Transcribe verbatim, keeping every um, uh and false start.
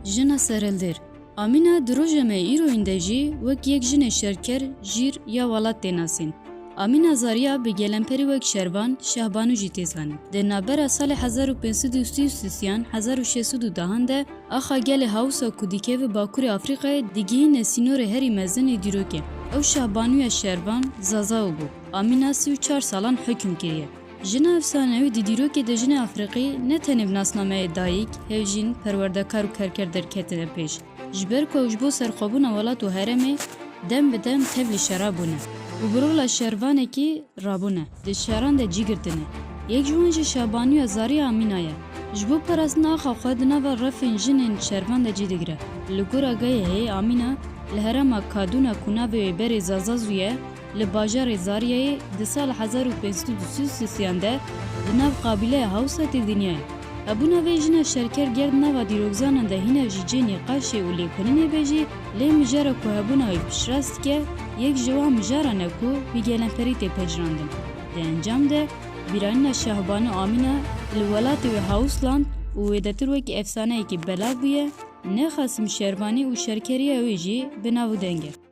Jina serhildir. Amîna di roja me îroyîn de jî wek yek jinê şerker, jîr ya welat tê nasîn. Amîna Zariya bi gelemperî wek şervan, Şahbanu jî tê zanîn. Di navbera salê hezar û pênc sed û sî û sisiyan, hezar û şeş sed û dehan de axa gelê Hawsa ku dikeve Bakurê Afrîkayê digihîne sînorê herî mezin ê dîrokê. Ew Şahbanuya şervan, Zazao bû. Amîna sî û çar salan hukm kiriye. Jina efsanewî di dîrokê de jinê Afrîqî ne tenê bi nasnameyê dayik, hevjîn, perwerdekar û kerker derketine pêş. Ji ber ku ew ji bo serxwebûna welat û herêmê dem bi dem tevlî şera bûne û bi rola şervanekî rabûne, di şeran de cî girtine. Yek ji wan jî Şabanuya Zariya Amîna ye. Ji bo parastina axa xwe di nava refên jinên şervan de cî digire. Li gora Gayehê Amîna li herêma Kadûna ku navê wê berê Zazazû ye, li bajarê Zariyayê di sala hezar û pênc sed û sî û sisiyan de di nav qabîleya Hawsa tê dinyayê. Hebûna vê jina şerker ger di nava dîrokzanan de hîna jî cê nîqaşê û lêkolînê be jî, lê mijara ku hebûna wê piştrast dike, yek ji wan mijaran e ku bi gelemperî tê pejirandin. Di encam de, bîranîna Şahbanu Amîna li welatê wê Hawsland û wêdetir wekî efsaneyekî belav bûye, ne Xasim Şervanî û şerkeriya wê jî bi nav û deng e.